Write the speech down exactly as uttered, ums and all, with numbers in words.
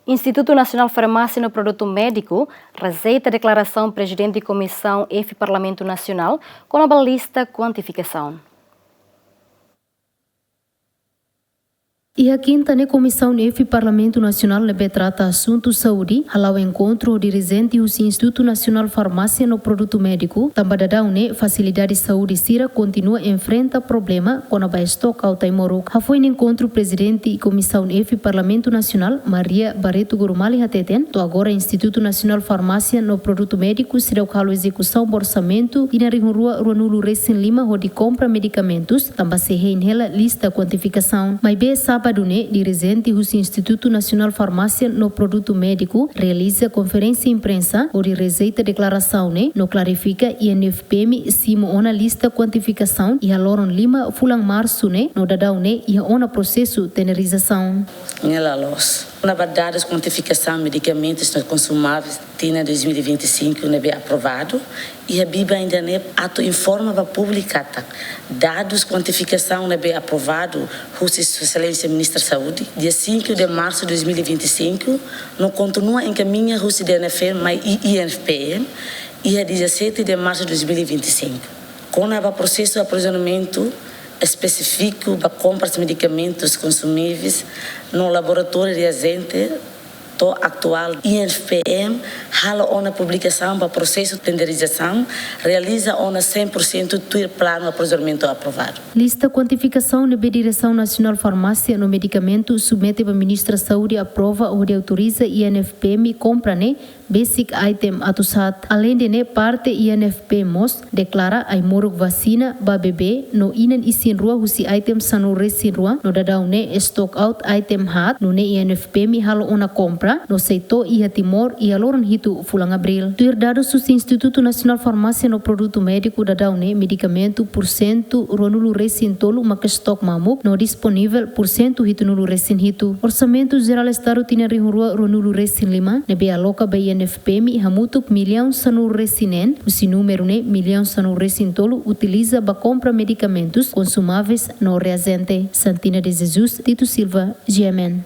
Institutu Nasionál Farmásia no Produtu Médiku rejeita deklarasaun Prezidente Komisaun F Parlamentu Nasionál kona-ba lista kuantifikasaun. Iha kinta ne'e Komisaun F Parlamentu Nasionál ne'ebé trata asuntu saúde hala'o enkontru ho dirijente husi Institutu Nasionál Farmásia no Produtu Médiku, tanba daudaun ne'e fasilidade saúde sira kontinua enfrenta problema kona-ba estoke aut ai-moruk. Hafoin enkontru, Prezidente Komisaun F Parlamentu Nasionál, Maria Barreto Gorumali, hateten, to'o agora Institutu Nasionál Farmásia no Produtu Médiku seidauk halo ezekusaun ba orsamentu tinan rihun rua ruanulu resin lima hodi kompra medikamentus, tanba sei hein hela lista kuantifikasaun. Maibé sábadu ne'e, dirijente husi Institutu Nasionál Farmásia no Produtu Médiku realiza konferénsia imprensa hodi rejeita deklarasaun ne'e no klarifika I N F P M simu ona lista kuantifikasaun iha loron lima fulan Marsu ne'e, no daudaun ne'e iha ona prosesu tenderizasaun. Nia la loos. Kona-ba dadus kuantifikasaun medikamentus no konsumáveis tinan dois mil e vinte e cinco ne'ebé aprovadu, iha biban ida-ne'e atu informa ba públiku katak dadus kuantifikasaun ne'ebé aprovadu husi Sua Exelénsia Ministra Saúde, dia cinco de março de dois mil e vinte e cinco, no kontinua enkamiña husi D N F M mai I-, I N F P M, iha dia sete de março de dois mil e vinte e cinco. Kona-ba prosesu aprovizionamentu espesífiku ba kompras medikamentus konsumáveis no laboratóriu reajente, to'o atuál I N F P M halo ona publikasaun ba prosesu tenderizasaun, realiza ona cem por cento tuir planu aprovizionamentu aprovadu. Lista kuantifikasaun ne'ebé Diresaun Nasionál Farmásia no Medikamentu submete ba Ministra Saúde aprova hodi autoriza I N F P M kompra ne'e basic item atus haat. Aleinde ne'e, parte I N F P M mós deklara ai-moruk vasina ba bebé no inan isin-rua husi item sanulu resin rua, no daudaun ne'e stock out item haat, nune'e I N F P M halo ona kompra no sei to'o iha Timor iha loron hitu fulan Abríl. Tuir dadus husi Institutu Nasionál Farmásia no Produtu Médiku, daudaun ne'e medikamentu pursentu ruanulu resin tolu mak stock mamuk no disponivel pursentu hitunulu resin hitu. Orsamentu Jerál Estadu tinan rihun rua ruanulu resin lima ne'ebé aloka ba I N F P M hamutuk millaun sanulu resin neen, husi númeru ne'e millaun sanulu resin tolu utiliza ba kompra medikamentus, konsumáveis no reajente. Santina de Jesus, Tito Silva, G M N.